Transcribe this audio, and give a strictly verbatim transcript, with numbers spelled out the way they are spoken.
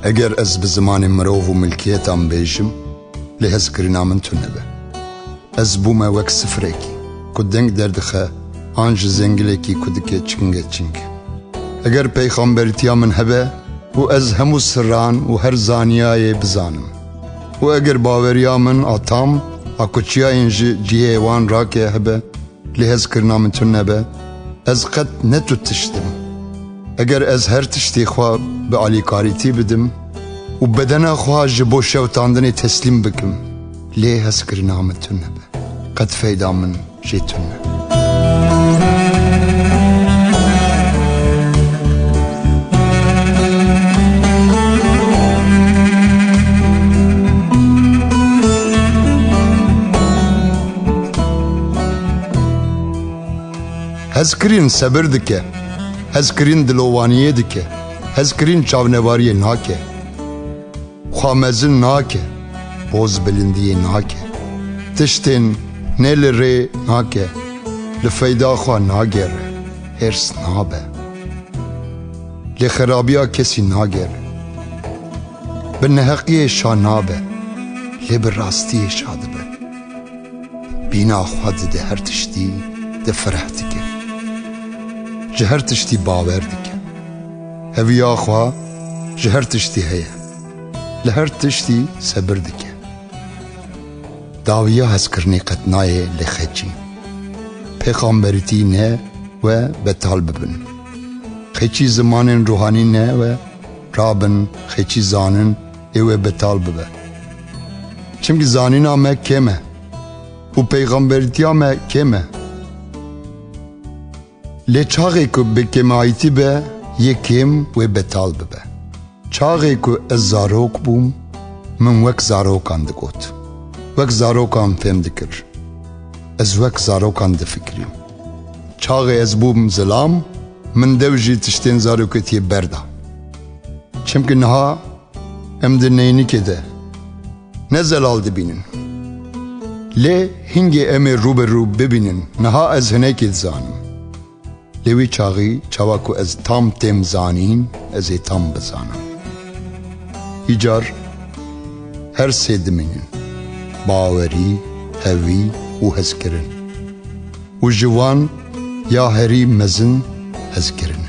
Eger ez bi zimanê mirov û milkiyetan bêjim, lê hezkirina min tune be. Ez bûme wek sifrekî ku deng derdixe, an ji zengilekî ku dike çinge çing. Eger peyxamberîtiya min hebe û ez hemû sirran û her zaniyayê bizanim û eger baweriya min a tam a ku çiyayên ji cihê wan rake hebe, lê hezkirina min tune be, ez qet ne tu tişt im. Eger ez her tiştê xwe bi alîkarîtî bidim û bedena xwe ji bo şewtandinê teslîm bikim, lê hezkirina min tune be, qet feyda min jê tune. Hezkirîn sebir dike, hezkirîn dilovaniyê dike, hezkirîn çavnevariyê nake. Xwe mezin nake, boz bilindiyê nake. Tiştên ne li rê nake, li feyda xwe nagere, hêrs nabe. Lê xerabiya kesî nagere. Bi neheqiyê şa nabe, lê bi rastiyê şa dibe. Bîna xwe dide her tiştî, di fireh dike. Ji her tiştî bawer dike. Heviya xwe ji her tiştî heye. Li her tiştî sebir dike. Dawiya hezkirinê qet nayê li xeçî. Pêxamberîtî ne we betal bibin. Xeçî zimanên ruhanî ne we rabin, xeçî zanin ê we betal bibe. Çimkî zanîna me kêm e û pêxamberîtiya me kêm e. Lê çaxê ku bi kêmayîtî be, yê kêm wê betal bibe. Çaxê ku ez zarok bûm, min wek zarokan digot. Wek zarokan fêm dikir. Ez wek zarokan difikirîm. Çaxê ez bûm zilam, min dew jî tiştên zaroketiyê berda. Çimkî niha em di neynikê de ne zelal dibînin. Lê hingê em ê rû bi rû bibînin, niha ez hinekî dizanim. Lê wî çaxî çawa ku ez tam têm zanîn, ez ê tam bizanim. Îcar her sê dimînin, bawerî, hevî û hezkirin. Û ji wan ya herî mezin hezkirin